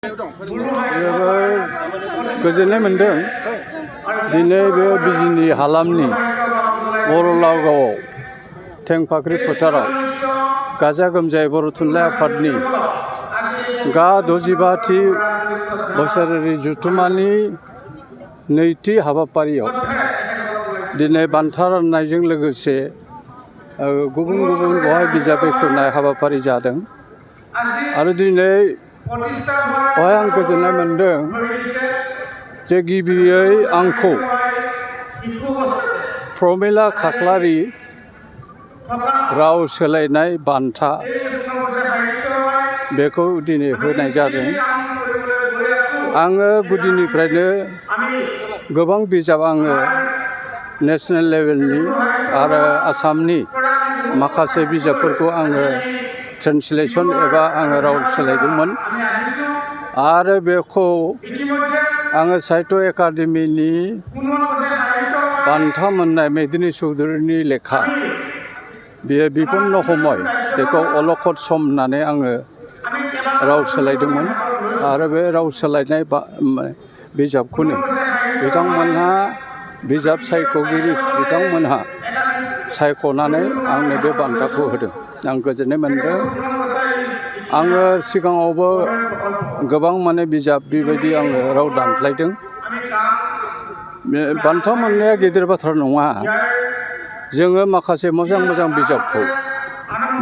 जोबोर गोजोननाय मोनदों दिनै बे बिजिनि हालामनि बर'लागावआव थेंफाख्रि फोथाराव गाजा गोमजायै बर' थुनलाइ आफादनि गा 65थि बोसोरारि जथुम्मानि नैथि हाबाफारियाव दिनै बान्था राननायजों लोगोसे गुबुन गुबुन बेवहाय बिजाब बेखेवनाय हाबाफारि जादों आरो दिनै बेवहाय आं गोजोननाय मोनदों जे गिबियै आंखौ प्रमिला खाख्लारि राव सोलायनाय बान्था बेखौ दिनै होनाय जादों। आङो गुदिनिफ्रायनो गोबां बिजाब आङो नेसनेल लेभेलनि आरो आसामनि माखासे बिजाबफोरखौ आङो ट्रेन्सलेसन एबा आङो राव सोलायदोंमोन आरो बेखौ आङो साहित्य एकाडेमिनि बान्था मोननाय मेदिनी चौधुरीनि लेखा बेयो बिपन्न समय बेखौ अलखद सम होननानै आङो राव सोलायदोंमोन आरो बे राव सोलायनाय बिजाबखौनो बिथांमोनहा बिजाब सायख'गिरि बिथांमोनहा सायख'नानै आंनो बे बान्थाखौ होदों। आं गोजोननाय मोनदों। आङो सिगाङावबो गोबां बिजाब बेबायदि आङो राव दानस्लायदों। बान्था मोननाया गिदिर बाथ्रा नङा। जोङो माखासे मोजां मोजां बिजाबखौ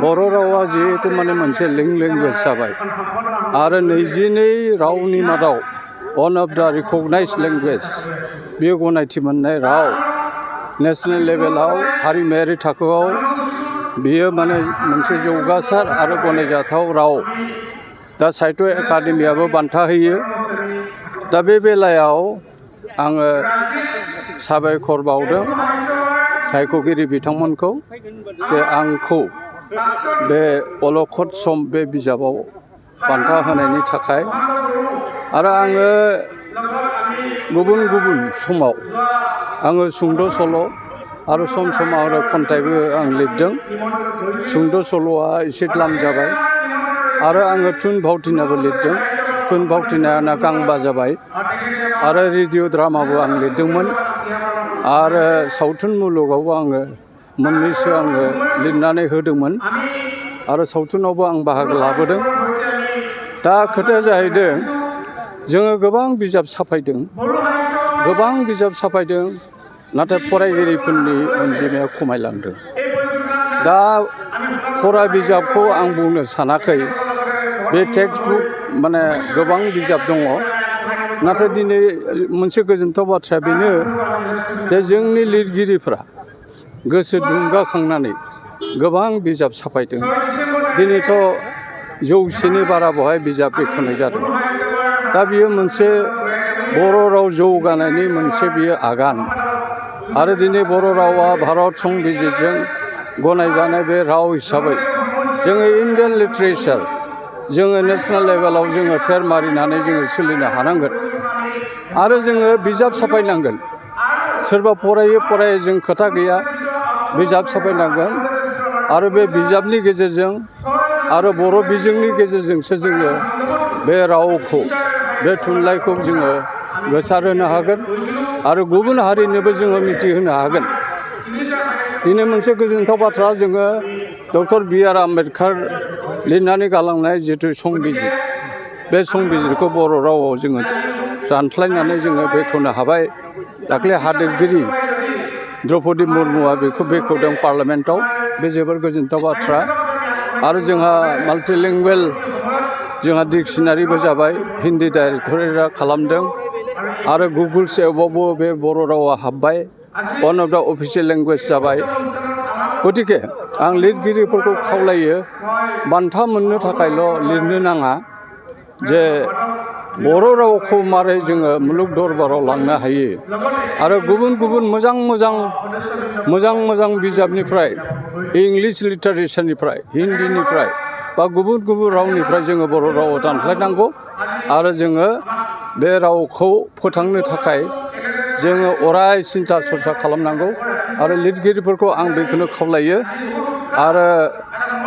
बर' रावा जिहेतु मोनसे लेंगुवेज जाबाय आरो 22 रावनि मादाव one of the recognised language बेयो गनायथि मोननाय राव नेसनेल लेभेलाव हारिमायारि थाखोआव बेयो मोनसे जौगासार आरो गनायजाथाव राव। दा साहित्य एकाडेमियाबो बान्था होयो। दा बे बेलायाव आङो साबायखर बावदों सायख'गिरि बिथांमोनखौ जे आंखौ बे अलखद सम बे बिजाबाव बान्था होनायनि थाखाय। आरो आङो गुबुन गुबुन समाव आङो सुंद' सल' आरो सम सम आरो खन्थाइबो आं लिरदों। सुंद' सल'आ एसे द्लाम जाबाय आरो आङो थुनफावथिनाबो लिरदों। थुनफावथिनाया गांबा जाबाय आरो रेडिअ' ड्रामाबो आं लिरदोंमोन आरो सावथुन मुलुगावबो आङो मोननैसो आङो लिरनानै होदोंमोन आरो सावथुनावबो आं बाहागो लाबोदों। दा खोथाया जाहैदों जोङो गोबां बिजाब साफायदों नाथाय फरायगिरिफोरनि अनजिमाया खमायलांदों। दा फरा बिजाबखौ आं बुंनो सानाखै। बे टेक्स्ट बुक गोबां बिजाब दङ। नाथाय दिनै मोनसे गोजोनथाव बाथ्राया बेनो जे जोंनि लिरगिरिफ्रा गोसो दुंगाखांनानै गोबां बिजाब साफायदों। दिनैथ' 100नि बारा बेवहाय बिजाब बेखेवनाय जादों। दा बियो मोनसे बर' राव जौगानायनि मोनसे बियो आगान आरो दिनै बर' रावा भारत संबिजिरजों गनायजानाय बे राव हिसाबै जोङो इन्डियान लिटारेचार जोङो नेसनेल लेभेलाव जोङो फेर मारिनानै जोङो सोलिनो हानांगोन आरो जोङो बिजाब साफायनांगोन। सोरबा फरायो जों खोथा गैया, बिजाब साफायनांगोन आरो बे बिजाबनि गेजेरजों आरो बर' बिजोंनि गेजेरजोंसो जोङो बे रावखौ बे थुनलाइखौ जोङो गोसारहोनो हागोन आरो गुबुन हारिनोबो जोङो मिथिहोनो हागोन। दिनै मोनसे गोजोनथाव बाथ्रा जोङो डक्टर बि.आर. आम्बेडकार लिरनानै गालांनाय जिथु संबिजिर बे संबिजिरखौ बर' रावआव जोङो दानस्लायनानै जोङो बेखेवनो हाबाय। दाख्लै हादोरगिरि द्रौपदी मुर्मुआ बेखौ बेखेवदों पार्लियामेन्टआव। बे जोबोर गोजोनथाव बाथ्रा आरो जोंहा माल्टिलेंगुवेल जोंहा डिक्सनारिबो जाबाय। हिन्दी डाइरेक्टरेटआ खालामदों आरो गुगल सेवआवबो बे बर' रावा हाबबाय। वान अफ दा अफिसियेल लेंगुवेज जाबाय। गतिके आं लिरगिरिफोरखौ खावलायो बान्था मोननो थाखायल' लिरनो नाङा, जे बर' रावखौ मारै जोङो मुलुग दरबाराव लांनो हायो आरो गुबुन गुबुन मोजां बिजाबनिफ्राय इंलिश लिटारेचारनिफ्राय हिन्दीनिफ्राय बा गुबुन गुबुन रावनिफ्राय जोङो बर' रावाव दानस्लायनांगौ आरो जोङो बे रावखौ फोथांनो थाखाय जोङो अराय सिन्था सरसा खालामनांगौ आरो लिरगिरिफोरखौ आं बेखौनो खावलायो आरो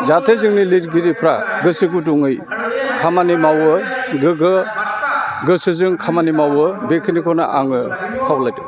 जाहाथे जोंनि लिरगिरिफ्रा गोसो गुदुङै खामानि मावो, गोग्गो गोसोजों खामानि मावो बेखिनिखौनो आङो खावलायदों।